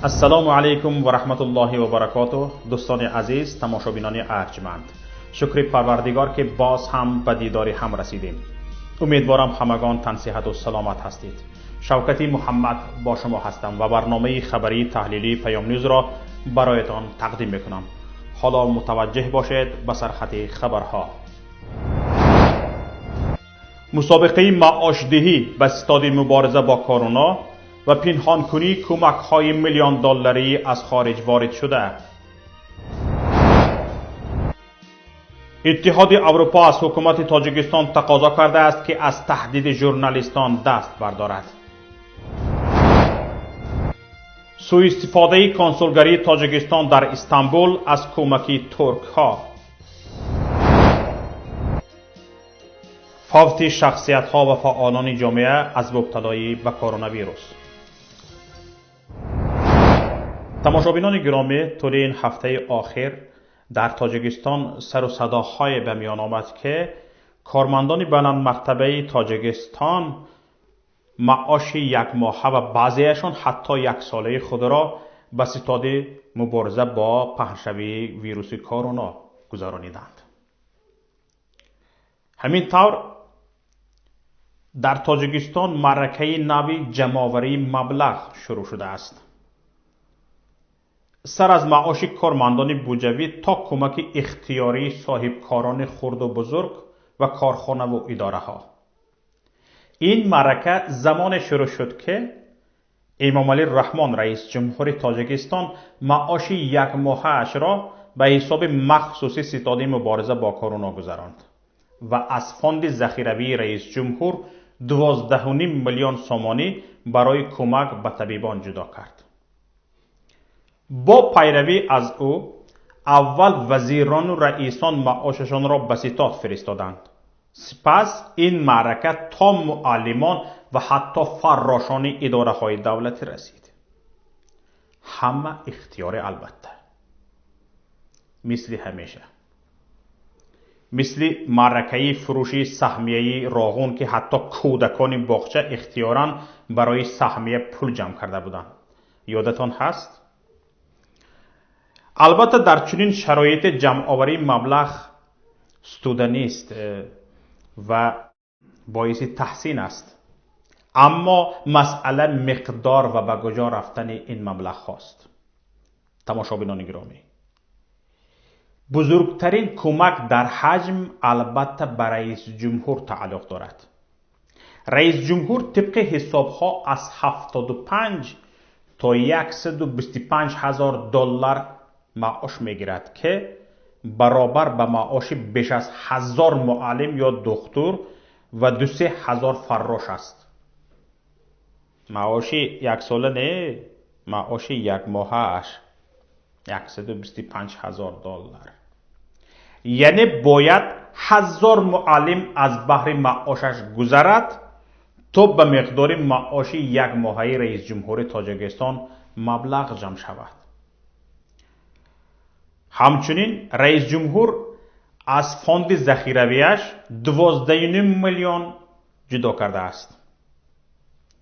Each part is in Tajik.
Ассалому алайкум ва раҳматуллоҳи ва баракотуҳ. Дӯстони азиз, тамошобинони арҷманд, шукри Парвардигор, ки боз ҳам ба дидори ҳам расидем. Умедворам, ҳамагон тансиҳату саломат ҳастед. Шавкати Муҳаммад бо шумо ҳастам ва барномаи хабарии таҳлилии Паёмнюзро бароятон тақдим мекунам. Ҳоло мутаваҷҷеҳ бошед ба сархати хабарҳо. Мусобиқаи маошдиҳӣ ба ситоди мубориза бо корона ва пинҳонкунии кӯмакҳои миллиондолларӣ аз хориҷ ворид шуда. Иттиҳоди Аврупо аз ҳукумати Тоҷикистон тақозо кардааст, ки аз таҳдиди журналистон даст бардорад. Сӯистифодаи консулгарии Тоҷикистон дар Истанбул аз кӯмаки туркҳо. Фавти шахсиятҳо ва фаъолони ҷомеа аз мубталоӣ ба коронавирус. Тамошобинони гиромӣ, тӯли ин ҳафтаи охир дар Тоҷикистон сару садоҳое ба миён омад, ки кормандони баландмартабаи Тоҷикистон маоши якмоҳа ва баъзеашон ҳатто яксолаи худро ба ситоди мубориза бо паҳншавии вируси корона гузарониданд. Ҳамин тавр, дар Тоҷикистон маъракаи нави ҷамъоварии маблағ шурӯъ шудааст. Сар аз маоши кормандони буҷавӣ то кӯмаки ихтиёрии соҳибкорони хурду бузург ва корхонаву идораҳо. Ин маърака замоне шурӯъ шуд, ки Эмомалӣ Раҳмон, раисҷумҳури Тоҷикистон, маоши якмоҳаашро ба ҳисоби махсуси ситоди мубориза бо корона гузаронд ва аз фонди захиравии раисҷумҳур 12,5 миллион сомонӣ барои кӯмак ба табибон ҷудо кард. Бо пайравӣ аз ӯ аввал вазирону раисон маошашонро ба ситод фиристоданд. Сипас ин маърака то муаллимон ва ҳатто фаррошони идораҳои давлатӣ расид. Ҳама ихтиёрӣ, албатта, мисли ҳамеша, мисли маъракаи фурӯши саҳмияи Роғун, ки ҳатто кӯдакони боғча ихтиёран барои саҳмия пул ҷамъ карда буданд. Ёдатон ҳаст? Албатта, дар чунин шароити ҷамъоварии маблағ студа нест ва боиси таҳсин аст, аммо масъала миқдор ва ба куҷо рафтани ин маблағҳост. Тамошобинони гиромӣ, бузургтарин кӯмак дар ҳаҷм албатта ба раисҷумҳур тааллуқ дорад. Раисҷумҳур тибқи ҳисобҳо аз 75 то 125 ҳазор доллар маош мегирад, ки баробар ба маоши беш аз 1000 муаллим ё духтур ва 2-3 ҳазор фаррош аст. Маоши яксола не, маоши якмоҳааш 125 ҳазор доллар. Яъне бояд 1000 муаллим аз баҳри маошаш гузарад, то ба миқдори маоши якмоҳаи раисҷумҳури Тоҷикистон маблағ ҷамъ шавад. Ҳамчунин раисҷумҳур аз фонди захиравиаш 12,5 миллион ҷудо кардааст.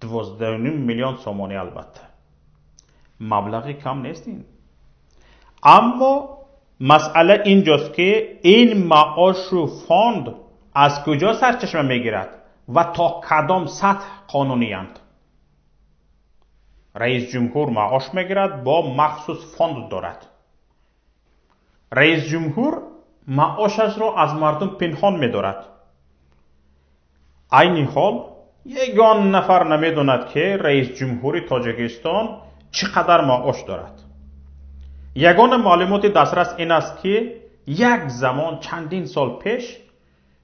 12,5 миллион сомонӣ, албатта маблағи кам нест ин. Аммо масъала инҷост, ки ин маошу фонд аз куҷо сарчашма мегирад ва то кадом сатҳ қонуниянд. Раисҷумҳур маош мегирад, бо махсус фонд дорад. Раисҷумҳур маошашро аз мардум пинҳон медорад. Айни ҳол ягон нафар намедонад, ки раисҷумҳури Тоҷикистон чӣ қадар маош дорад. Ягона маълумоти дастрас ин аст, ки як замон чандин сол пеш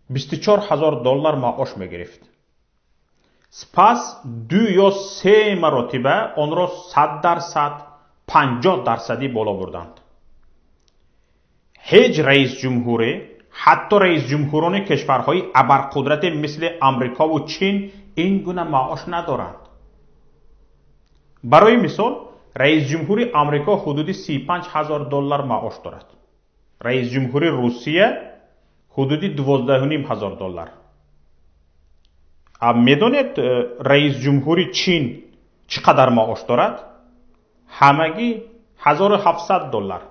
24 ҳазор доллар маош мегирифт. Сипас ду ё се маротиба онро 100%, 50%-ӣ боло бурданд. Ҳеҷ раисҷумҳуре, ҳатто раисҷумҳурони кишварҳои абарқудрате мисли Амрикову Чин, ин гуна маош надоранд. Барои мисол, раисҷумҳури Амрико ҳудуди 35 ҳазор доллар маош дорад. Раисҷумҳури Русия ҳудуди 12,5 ҳазор доллар. Медонед, раисҷумҳури Чин чӣ қадар маош дорад? ҳамагӣ 1700 доллар.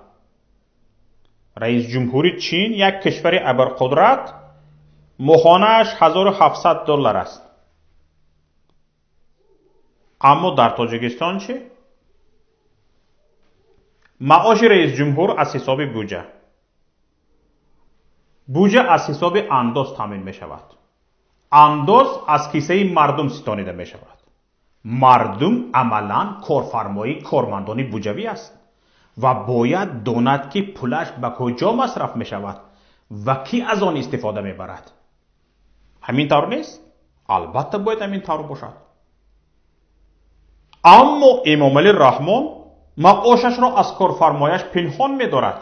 Раис ҷумҳури Чин, як кишвари абарқудрат, моҳонааш 1700 доллар аст. Аммо дар Тоҷикистон чӣ? Маоши раис ҷумҳур аз ҳисоби буҷа. Буҷа аз ҳисоби андоз таъмин мешавад. Андоз аз кисаи мардум ситонида мешавад. Мардум амалан корфармои кормандони буҷавӣ аст ва бояд донад, ки пулаш ба куҷо масраф мешавад ва кӣ аз он истифода мебарад. Ҳамин тавр нест? Албатта бояд ҳамин тавр бошад. Аммо Эмомалӣ Раҳмон маошашро аз корфармояш пинҳон медорад.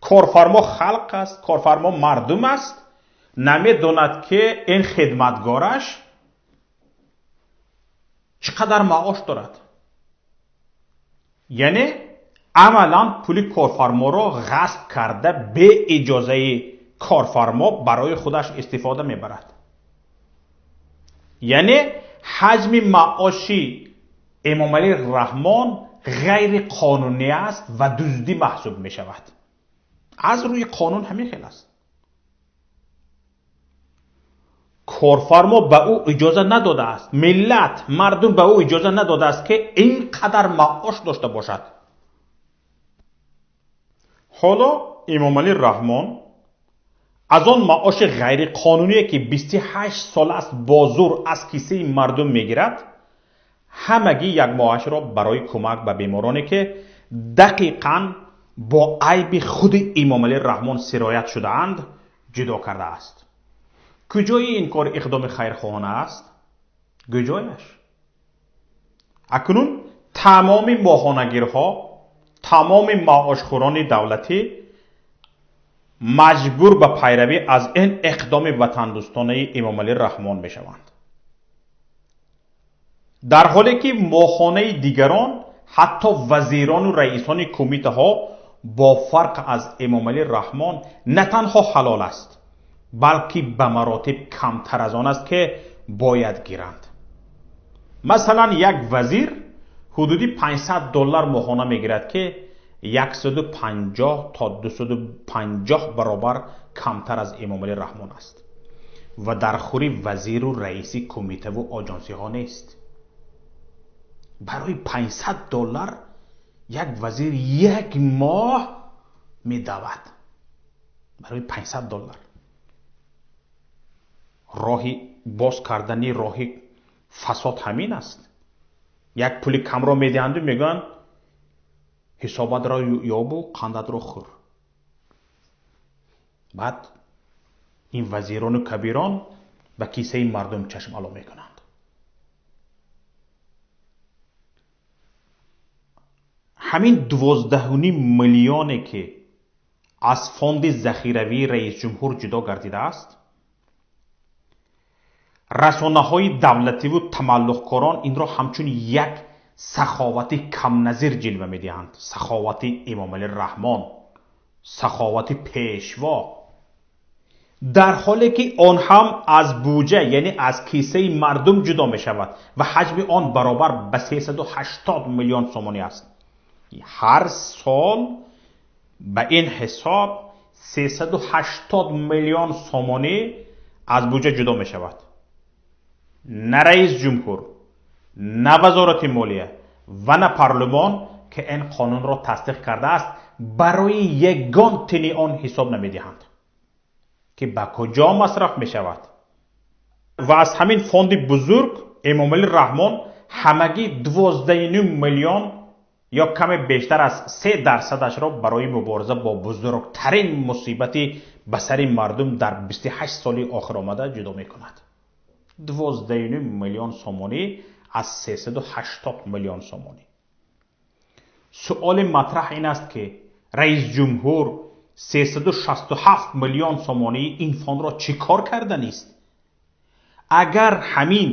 Корфармо халқ аст, корфармо мардум аст, намедонад, ки ин хидматгораш чӣ қадар маош дорад. Яъне амалан пули корфарморо ғасб карда, бе иҷозаи корфармо барои худаш истифода мебарад. Яъне ҳаҷми маоши Эмомалӣ Раҳмон ғайриқонунӣ аст ва дуздӣ маҳсуб мешавад. Аз рӯи қонун ҳамин хел аст. Корфармо ба ӯ иҷоза надодааст, миллат, мардум ба ӯ иҷоза надодааст, ки ин қадар маош дошта бошад. Ҳоло Эмомалӣ Раҳмон аз он маоши ғайриқонуние, ки 28 сол аст бо зур аз кисаи мардум мегирад, ҳамагӣ як моҳашро барои кӯмак ба бемороне, ки дақиқан бо айби худи Эмомалӣ Раҳмон сироят шудаанд, ҷудо кардааст. Куҷои ин кор иқдоми хайрхоҳона аст? Куҷояш? Акнун тамоми моҳонагирҳо, тамоми маошхӯрони давлатӣ маҷбур ба пайравӣ аз ин иқдоми ватандӯстонаи Эмомалӣ Раҳмон мешаванд. Дар ҳоле ки моҳонаи дигарон, ҳатто вазирону раисони кумитаҳо, бо фарқ аз Эмомалӣ Раҳмон на танҳо ҳалол аст, балки ба маротиб камтар аз он аст, ки бояд гиранд. Масалан, як вазир ҳудуди 500 доллар моҳона мегирад, ки 150 то 250 баробар камтар аз Эмомалӣ Раҳмон аст ва дар хури вазиру раиси кумитаву оҷонсиҳо нест. Барои 500 доллар як вазир як моҳ медавад. Барои 500 доллар. Роҳи боз кардани роҳи фасод ҳамин аст. Як пули камро медиҳанду мегӯянд: ҳисобатро ёбу қандатро хӯр. Баъд ин вазирону кабирон ба кисаи мардум чашм ало мекунанд. Ҳамин 12.5 миллионе, ки аз фонди захиравии раисҷумҳур ҷудо гардидааст, расонаҳои давлативу тамаллуқкорон инро ҳамчун як саховати камназир ҷилва медиҳанд. Саховати Эмомалӣ Раҳмон, саховати пешво, дар ҳоле ки он ҳам аз буҷа, яъне аз кисаи мардум ҷудо мешавад ва ҳаҷми он баробар ба 380 миллион сомонӣ аст. Ҳар сол ба ин ҳисоб 380 миллион сомонӣ аз буҷа ҷудо мешавад. На раис ҷумҳур, на вазорати молия ва на парлумон, ки ин қонунро тасдиқ кардааст, барои ягон тини он ҳисоб намедиҳанд, ки ба куҷо масраф мешавад. Ва аз ҳамин фонди бузург Эмомалӣ Раҳмон ҳамагӣ 12.5 миллион ё каме бештар аз 3%-ашро барои мубориза бо бузургтарин мусибати ба сари мардум дар 28 соли охир омада ҷудо мекунад. 12.5 миллион сомонӣ аз 380 миллион сомонӣ. Суоли матраҳ ин аст, ки раис ҷумҳур 367 миллион сомонии ин фондро чӣ кор карданист? Агар ҳамин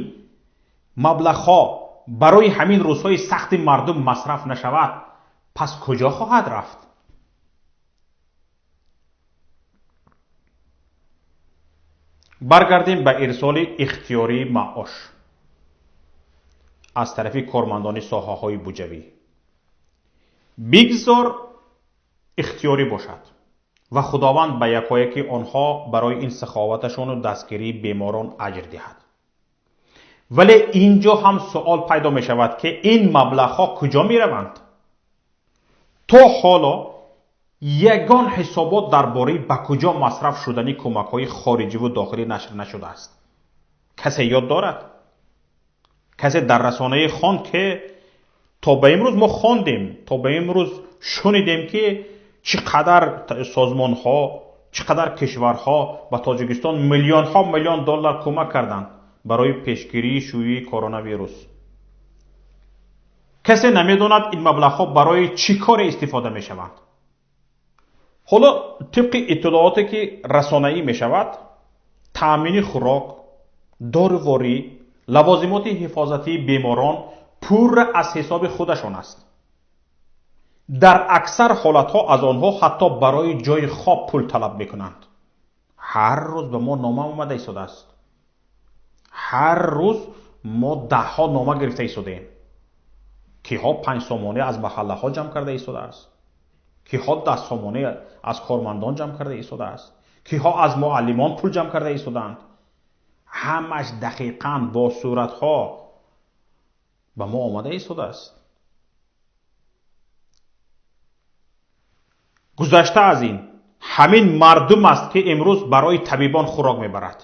маблағҳо барои ҳамин рӯзҳои сахти мардум масраф нашавад, пас куҷо хоҳад рафт? Баргардем ба ирсоли ихтиёрии маош аз тарафи кормандони соҳаҳои буҷавӣ. Бигзор ихтиёрӣ бошад ва Худованд ба якояки онҳо барои ин саховаташону дастгирии беморон аҷр диҳад. Вале инҷо ҳам суол пайдо мешавад, ки ин маблағҳо куҷо мераванд? То ҳоло ягон ҳисобот дар бораи ба куҷо масраф шудани кӯмакҳои хориҷиву дохилӣ нашр нашудааст. Касе ёд дорад? Касе дар расонаи хонд, ки то ба имрӯз мо хондем, то ба имрӯз шунидем, ки чӣ қадар созмонҳо, чӣ қадар кишварҳо ба Тоҷикистон миллионҳо миллион доллар кӯмак карданд барои пешгирии шӯии коронавирус. Касе намедонад ин маблағҳо барои чӣ коре истифода мешаванд. Ҳоло тибқи иттилооте ки расонаӣ мешавад, таъмини хӯрок, доруворӣ, лавозимоти ҳифозатии беморон пурра аз ҳисоби худашон аст. Дар аксар ҳолатҳо аз онҳо ҳатто барои ҷойи хоб пул талаб мекунанд. Ҳар рӯз ба мо нома омада истодааст. Ҳар рӯз мо даҳҳо нома гирифта истодаем. Киҳо 5 сомонӣ аз маҳаллаҳо ҷамъ карда истодааст, киҳо 10 сомонӣ аз кормандон ҷамъ карда истодааст, киҳо аз муаллимон пул ҷамъ карда истодаанд. Ҳамаш дақиқан бо суратҳо ба мо омада истодааст. Гузашта аз ин, ҳамин мардум аст, ки имрӯз барои табибон хӯрок мебарад,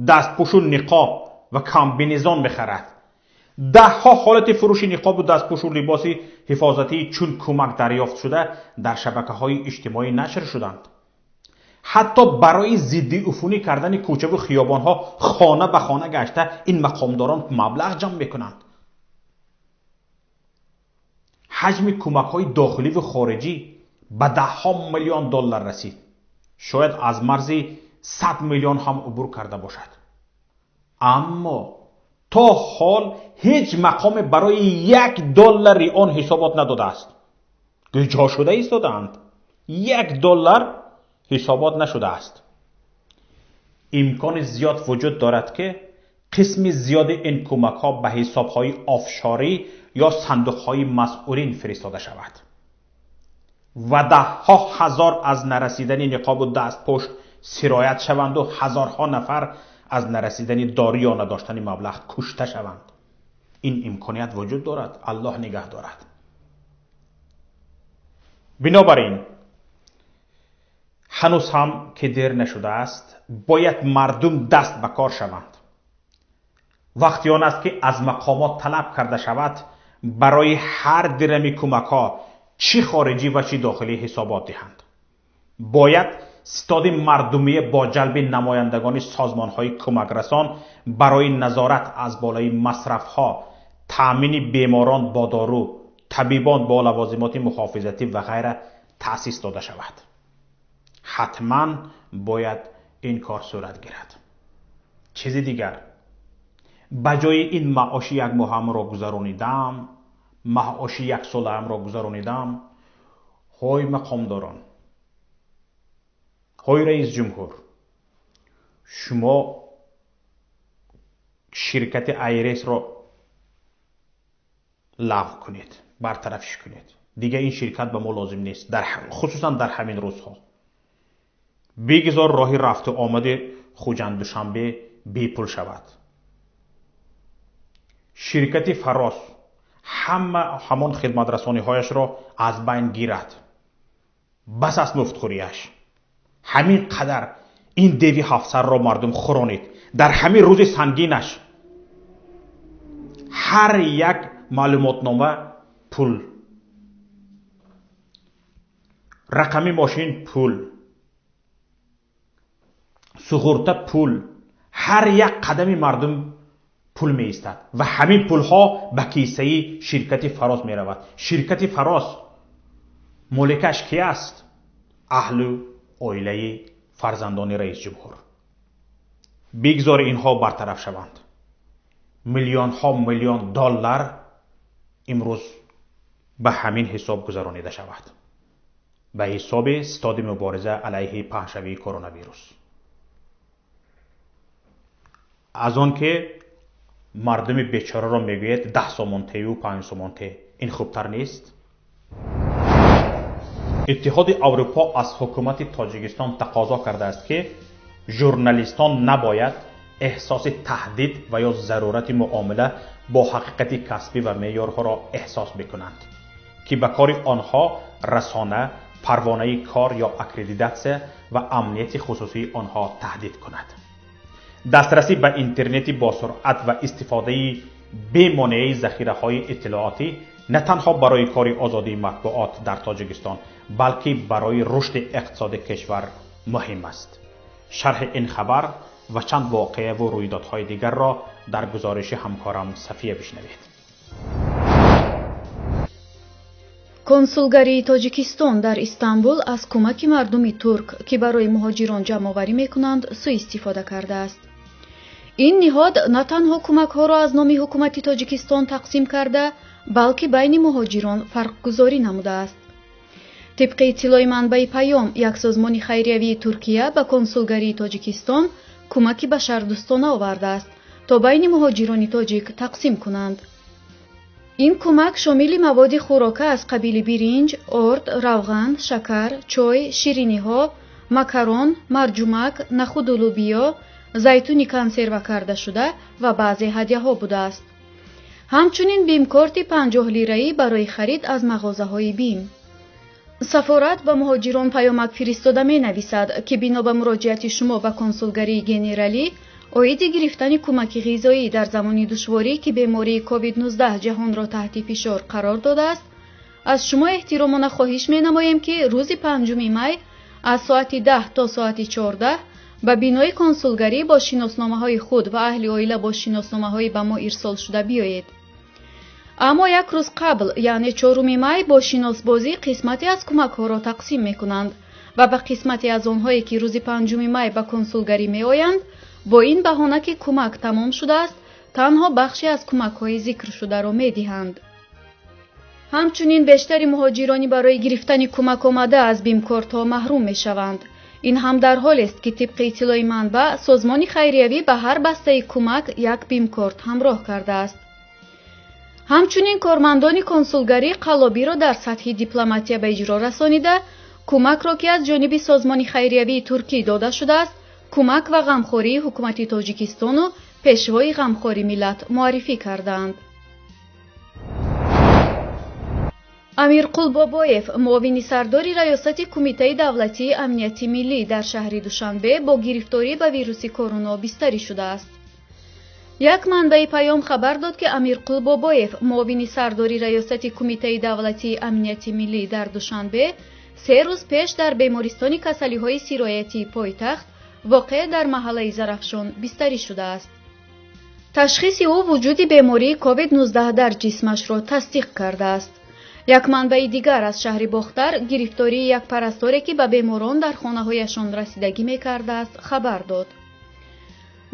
дастпӯшу ниқоб ва комбинезон мехарад. Даҳҳо ҳолати фурӯши ниқобу дастпӯшу либоси ҳифозатӣ чун кӯмак дарёфт шуда дар шабакаҳои иҷтимоӣ нашр шуданд. Ҳатто барои зидди уфунӣ кардани кӯчаву хиёбонҳо хона ба хона гашта ин мақомдорон маблағ ҷамъ мекунанд. Ҳаҷми кӯмакҳои дохиливу хориҷӣ ба даҳҳо миллион доллар расид. Шояд аз марзи 100 миллион ҳам убур карда бошад. Аммо то ҳол ҳеҷ мақоме барои 1 доллари он ҳисобот надодааст. Гӯҷо шуда истодаанд. 1 доллар ҳисобот нашудааст. Имкони зиёд вуҷуд дорад, ки қисми зиёди ин кӯмакҳо ба ҳисобҳои офшорӣ ё сандуқҳои масъулин фиристода шавад ва даҳҳо ҳазор аз нарасидани ниқобу дастпӯш сироят шаванду ҳазорҳо нафар аз нарасидани дору ё надоштани маблағ кушта шаванд. Ин имконият вуҷуд дорад, Аллоҳ нигаҳ дорад. Бинобар ин ҳанӯз ҳам ки дер нашудааст, бояд мардум даст ба кор шаванд. Вақти он аст, ки аз мақомот талаб карда шавад барои ҳар дирами кӯмакҳо чӣ хориҷӣ ва чӣ дохилӣ ҳисобот диҳанд. Бояд ситоди мардумие бо ҷалби намояндагони созмонҳои кӯмакрасон барои назорат аз болои масрафҳо, таъмини беморон бо дору, табибон бо лавозимоти муҳофизатӣ ва ғайра таъсис дода шавад. Ҳатман бояд ин кор сурат гирад. Чизи дигар, ба ҷои ин маоши як моҳамро гузаронидам, маоши як солаамро гузаронидам, ҳой мақомдорон, ҳой раис ҷумҳур, шумо ширкати Айресро лағв кунед, бартарафиш кунед. Дигар ин ширкат ба мо лозим нест, хусусан дар ҳамин рӯзҳо. Бигзор роҳи рафту омади Хуҷанд Душанбе бепул шавад. Ширкати Фарос ҳама ҳамон хидматрасониҳояшро аз байн гирад. Бас аст муфтхӯрияш. Ҳамин қадар ин деви ҳафтсарро мардум хӯронид. Дар ҳамин рӯзи сангинаш ҳар як маълумотнома пул, рақами мошин пул, суғурта пул, ҳар як қадами мардум пул меистад ва ҳамин пулҳо ба кисаи ширкати Фарос меравад. Ширкати Фарос моликаш ки аст? Аҳлу оилаи фарзандони раис ҷумҳур. Бигзор инҳо бартараф шаванд. Миллионҳо миллион доллар имрӯз ба ҳамин ҳисоб гузаронида шавад, ба ҳисоби ситоди мубориза алайҳи паҳншавии коронавирус. Аз он ки мардуми бечораро мегӯяд 10 сомон тею 5 сомон те, ин хубтар нест? Иттиҳоди Аврупо аз ҳукумати Тоҷикистон тақозо кардааст, ки журналистон набояд эҳсоси таҳдид ва ё зарурати муомила бо ҳақиқати касбӣ ва меъёрҳоро эҳсос бикунанд, ки ба кори онҳо расона, парвонаи кор ё аккредитатсия ва амнияти хусусии онҳо таҳдид кунад. Дастрасӣ ба интернети босуръат ва истифодаи бемонеаи захираҳои иттилоотӣ на танҳо барои кори озодии матбуот дар Тоҷикистон, балки барои рушди иқтисоди кишвар муҳим аст. Шарҳи ин хабар ва чанд воқеаву рӯйдодҳои дигарро дар гузориши ҳамкорам Сафия бишнавед. Консулгарии Тоҷикистон дар Истанбул аз кӯмаки мардуми турк, ки барои муҳоҷирон ҷамъоварӣ мекунанд, суистифода кардааст. Ин ниҳод на танҳо кӯмакҳоро аз номи ҳукумати Тоҷикистон тақсим карда, балки байни муҳоҷирон фарқгузорӣ намудааст. Тибқи иттилои манбаи Паём, як созмони хайриявии Туркия ба консулгарии Тоҷикистон кӯмаки башардӯстона овардааст, то байни муҳоҷирони тоҷик тақсим кунанд. Ин кӯмак шомили маводи хӯрока аз қабили биринҷ, орд, равған, шакар, чой, шириниҳо, макарон, марҷумак, нахуду лӯбиё, зайтуни консерва кардашуда ва баъзе ҳадяҳо будааст. Ҳамчунин бимкорти 50 лираӣ барои харид аз мағозаҳои Бим. Сафорат ба муҳоҷирон паёмак фиристода менависад, ки бино ба муроҷиати шумо ба консулгарии генералӣ оиди гирифтани кӯмаки ғизоӣ дар замони душворӣ, ки бемории COVID-19 ҷаҳонро таҳти фишор қарор додааст, аз шумо эҳтиромона хоҳиш менамоем, ки рӯзи 5 май аз соати 10 то соати 14 ба бинои консулгарӣ бо шиносномаҳои худ ва аҳли оила бо шиносномаҳои ба мо ирсолшуда биёед. Аммо як рӯз қабл, яъне 4 май, бо шиносбозӣ қисмате аз кӯмакҳоро тақсим мекунанд ва ба қисмате аз онҳое, ки рӯзи 5 май ба консулгарӣ меоянд, бо ин баҳона, ки кӯмак тамом шудааст, танҳо бахше аз кӯмакҳои зикршударо медиҳанд. Ҳамчунин бештари муҳоҷирони барои гирифтани кӯмак омада аз бимкортҳо маҳрум мешаванд. Ин ҳам дар ҳолест, ки тибқи иттилои манбаъ, созмони хайриявӣ ба ҳар бастаи кӯмак як бимкорт ҳамроҳ кардааст. Ҳамчунин кормандони консулгарӣ қаллобиро дар сатҳи дипломатия ба иҷро расонида, кӯмакро, ки аз ҷониби созмони хайриявии туркӣ дода шудааст, кӯмак ва ғамхории ҳукумати Тоҷикистону пешвои ғамхори миллат муаррифӣ кардаанд. Амирқул Бобоев, муовини сардори раёсати Кумитаи давлатии амнияти миллӣ дар шаҳри Душанбе, бо гирифторӣ ба вируси корона бистарӣ шудааст. Як манбаи Паём хабар дод, ки Амирқул Бобоев, муовини сардори раёсати Кумитаи давлатии амнияти миллӣ дар Душанбе, 3 рӯз пеш дар бемористони касалиҳои сироятии пойтахт, воқеъ дар маҳаллаи Зарафшон, бистарӣ шудааст. Ташхиси ӯ вуҷуди бемории COVID-19 дар ҷисмашро тасдиқ кардааст. Як манбаи дигар аз шаҳри Бохтар гирифтории як парасторе, ки ба беморон дар хонаҳояшон расидагӣ мекардааст, хабар дод.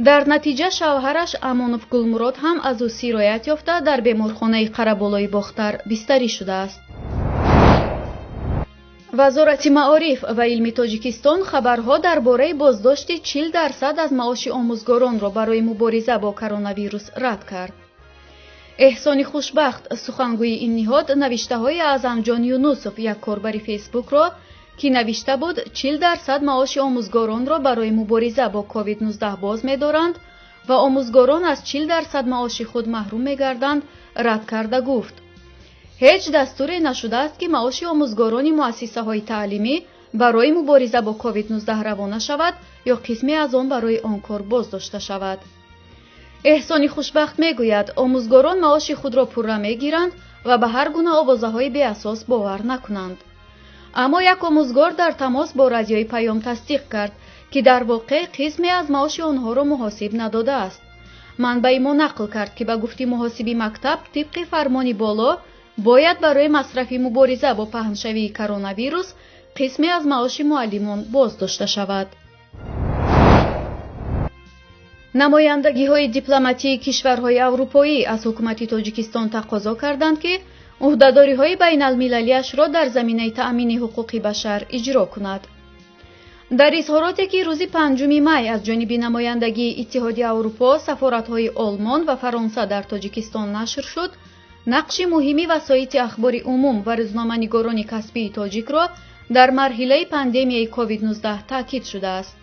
Дар натиҷа шавҳараш Амонов Гулмурод ҳам аз ӯ сироят ёфта дар беморхонаи Қараболои Бохтар бистарӣ шудааст. Вазорати маориф ва илми Тоҷикистон хабарҳо дар бораи боздошти 40% аз маоши омӯзгоронро барои мубориза бо коронавирус рад кард. Эҳсони Хушбахт, сухангӯи ин ниҳод, навиштаҳои Аъзамҷон Юнусов, як корбари Фейсбукро, ки навишта буд 40% маоши омӯзгоронро барои мубориза бо COVID-19 боз медоранд ва омӯзгорон аз 40% маоши худ маҳрум мегарданд, рад карда гуфт: ҳеҷ дастуре нашудааст, ки маоши омӯзгорони муассисаҳои таълимӣ барои мубориза бо COVID-19 равона шавад ё қисме аз он барои он кор боздошта шавад. Эҳсони Хушбахт мегӯяд, омӯзгорон маоши худро пурра мегиранд ва ба ҳар гуна овозаҳои беасос бовар накунанд. Аммо як омӯзгор дар тамос бо радиои Паём тасдиқ кард, ки дар воқеъ қисме аз маоши онҳоро муҳосиб надодааст. Манбаи мо нақл кард, ки ба гуфти муҳосиби мактаб, тибқи фармони боло бояд барои масрафи мубориза бо паҳншавии коронавирус қисме аз маоши муаллимон боздошта шавад. Намояндагиҳои дипломатии кишварҳои аврупоӣ аз ҳукумати Тоҷикистон тақозо карданд, ки ӯҳдадориҳои байналмилалиашро дар заминаи таъмини ҳуқуқи башар иҷро кунад. Дар изҳороте, ки рӯзи 5 май аз ҷониби намояндагии Иттиҳоди Аврупо, сафоратҳои Олмон ва Фаронса дар Тоҷикистон нашр шуд, Нақши муҳими васоити ахбори умум ва рӯзноманигорони касбии тоҷикро дар марҳилаи пандемияи COVID-19 таъкид шудааст.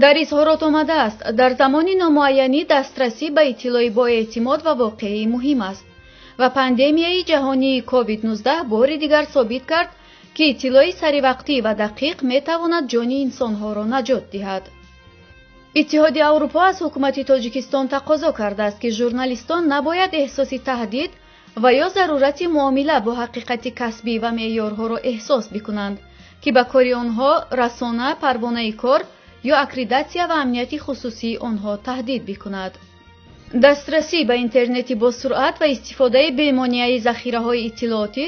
Дар изҳорот омадааст, дар замони номуайянӣ дастрасӣ ба иттилои боэътимод ва воқеӣ муҳим аст ва пандемияи ҷаҳонии COVID-19 бори дигар собит кард, ки иттилои саривақтӣ ва дақиқ метавонад ҷони инсонҳоро наҷот диҳад. Иттиҳоди Аврупо аз ҳукумати Тоҷикистон тақозо кардааст, ки журналистон набояд эҳсоси таҳдид ва ё зарурати муомила бо ҳақиқати касбӣ ва меъёрҳоро эҳсос бикунанд, ки ба кори онҳо расона, парвонаи кор ё аккредитатсия ва амнияти хусусии онҳо таҳдид бикунад. Дастрасӣ ба интернети босуръат ва истифодаи бемонеаи захираҳои иттилоотӣ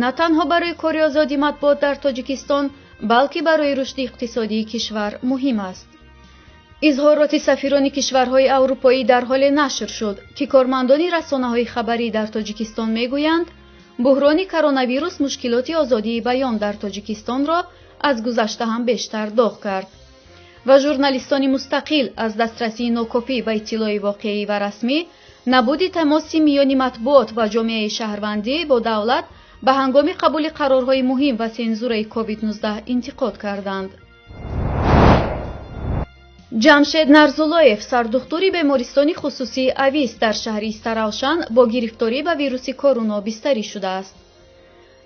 на танҳо барои кори озоди матбуот дар Тоҷикистон, балки барои рушди иқтисодии кишвар муҳим аст. Изҳороти сафирони кишварҳои аврупоӣ дар ҳоле нашр шуд, ки кормандони расонаҳои хабарӣ дар Тоҷикистон мегӯянд, буҳрони коронавирус мушкилоти озодии баён дар Тоҷикистонро аз гузашта ҳам бештар доғ кард ва журналистони мустақил аз дастрасии нокофӣ ба иттилои воқеӣ ва расмӣ, набуди тамоси миёни матбуот ва ҷомеаи шаҳрвандӣ бо давлат ба ҳангоми қабули қарорҳои муҳим ва сензураи COVID-19 интиқод карданд. Ҷамшед Нарзуллоев, сардухтури бемористони хусусии Авис дар шаҳри Истаравшан бо гирифторӣ ба вируси коруно бистарӣ шудааст.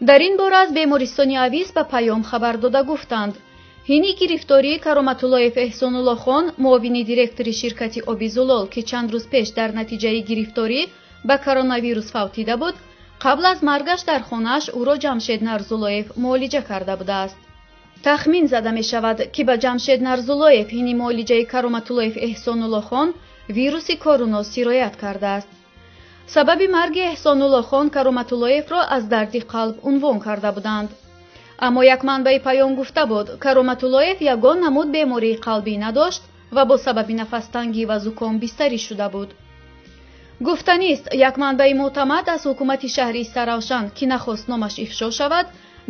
Дар ин бора аз бемористони Авис ба Паём хабар дода гуфтанд, ҳини гирифтории Кароматуллоев Эҳсонуллохон, муовини директори ширкати Оби Зулол, ки чанд рӯз пеш дар натиҷаи гирифторӣ ба коронавирус фавтида буд, қабл аз маргаш дар хонааш ӯро Ҷамшед Нарзуллоев муолиҷа карда будааст. Тахмин зада мешавад, ки ба Ҷамшед Нарзуллоев ҳини муолиҷаи Кароматуллоев Эҳсонуллохон вируси коруно сироят кардааст. Сабаби марги Эҳсонуллохон Кароматуллоевро аз дарди қалб унвон карда буданд. Аммо як манбаи Паём гуфта буд, Кароматуллоев ягон намуд бемории қалбӣ надошт ва бо сабаби нафастангӣ ва зуком бистарӣ шуда буд. Гуфтанист, як манбаи мӯътамад аз ҳукумати шаҳри Истаравшан, ки нахост номаш ифшо шавад,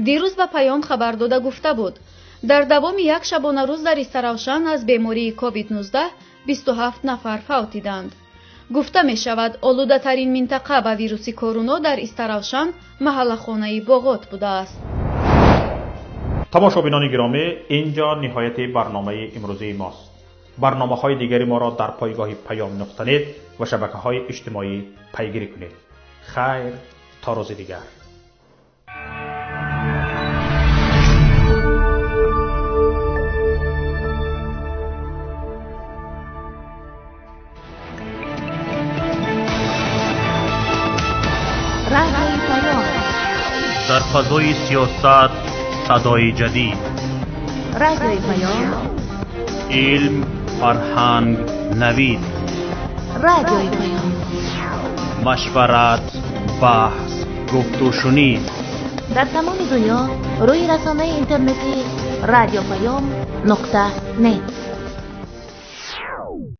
дирӯз ба Паём хабар дода гуфта буд, дар давоми як шабонарӯз дар Истаравшан аз бемории COVID-19 27 нафар фавтиданд. Гуфта мешавад, олудатарин минтақа ба вируси коруно дар Истаравшан маҳаллахонаи Боғот будааст. Тамошобинони гиромӣ, инҷо ниҳояти барномаи имрӯзии мост. Барномаҳои дигари моро дар пойгоҳи Паём нуқта нет ва шабакаҳои иҷтимоӣ пайгирӣ кунед. Хайр, то рӯзи дигар. Дар фазои сиёсат садои ҷадид, Радиои Паём, илм, фарҳанг, навид, Радиои Паём, машварат, баҳс, гуфтушунид. Дар тамоми дунё рӯи расонаи интернетии радиопаём нуқта нет.